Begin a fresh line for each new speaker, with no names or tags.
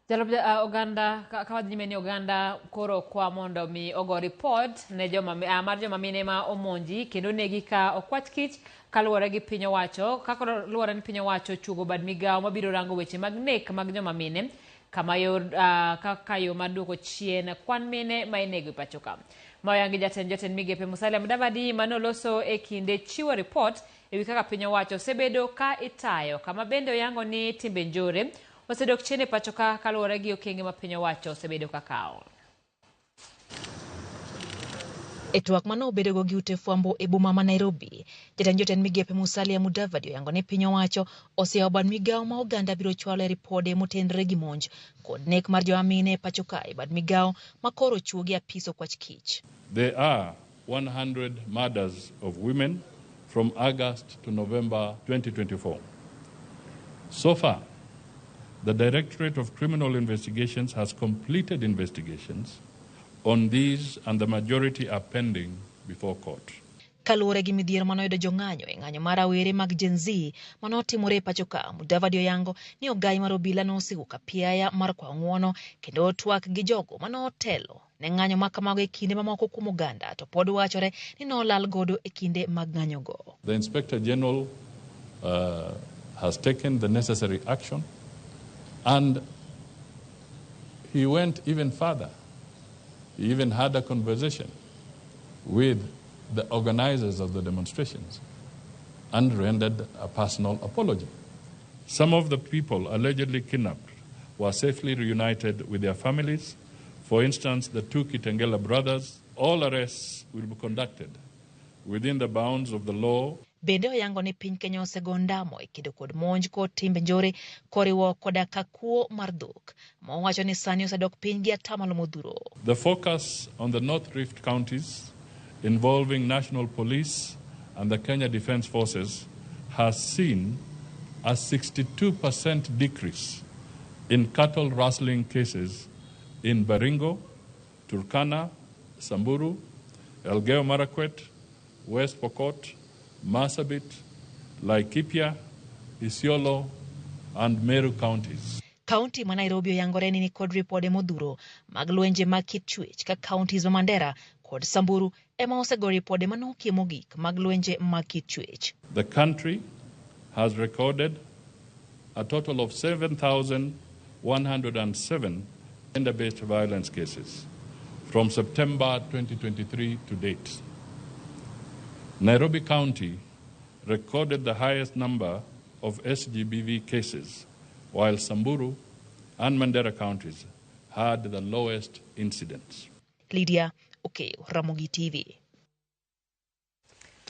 Jalup oganda ka wadhi nyime ni oganda koro kwa mondo mi ogo ripot ne joma mar joma mine ma omonji kendo negi ka okwach kich kaluwore gi piny owacho ka luwore ni piny owacho ochuogo bad migawo mabiro rango weche mag nek mag joma mine kama yor kaka yo mar duoko chien kwan mine ma inego e pacho ka. Ma oyangi jatend jotend migepe Musalia Mudavadi manoloso e kinde chiwo ripot ewi kaka piny owacho osebedo ka itayo kama bende oyango ni timbe njore osedok chien e pacho ka kaluwore gi okenge ma piny owacho osebedo ka kawo.
E twak mane obedogo gi ute fwambo e boma ma Nairobi, jatend jotend migepe Musalia Mudavadi oyango ni piny owacho oseyawo bad migawo ma oganda biro chwalo e ripode motenre gi monj kod nek mar joma mine e pacho ka e bad migawo ma koro ochuo gi apis okwach kich.
There are 100 murders of women from August to November 2024. So far, the Directorate of Criminal Investigations has completed investigations on these and the majority are pending before court.
Kaluwore gi midhiero mane oyudo jong'anyo e ng'anyo mar rawere mag Gen Z mane otimore e pacho ka, Mudavadi oyango ni ogai mar obila nosewuok apiaya mar kwayo ng'uono kendo twak gi jogo mane otelo ne ng'anyo ma kamago e kinde mamoko kuom oganda to pod wachore ni nolal godo e kinde mag ng'anyogo.
The Inspector General has taken the necessary action and he went even further. He even had a conversation with the organizers of the demonstrations and rendered a personal apology. Some of the people allegedly kidnapped were safely reunited with their families. For instance, the two Kitengela brothers. All arrests will be conducted within the bounds of the law.
Bende oyango ni piny Kenya osego ndamo e kedo kod monj kod timbe njore koriwo koda ka kuo mar dhok ma owacho ni sani osedok piny gi atamalo modhuro.
The focus on the North Rift counties involving national police and the Kenya Defence Forces has seen a 62% decrease in cattle rustling cases in Baringo, Turkana, Samburu, Elgeyo Marakwet, West Pokot, Marsabit, Laikipia, Isiolo, and Meru counties.
Kaunti ma Nairobi oyangore ni nikod ripode modhuro mag lwenje mag kit chwech ka counties ma Mandera kod Samburu ema osego ripode manokie mogik mag lwenje mag kit chwech.
The country has recorded a total of 7,107 gender-based violence cases from September 2023 to date. Nairobi County recorded the highest number of SGBV cases, while Samburu and Mandera counties had the lowest incidence.
Lydia Okeyo, Ramogi TV.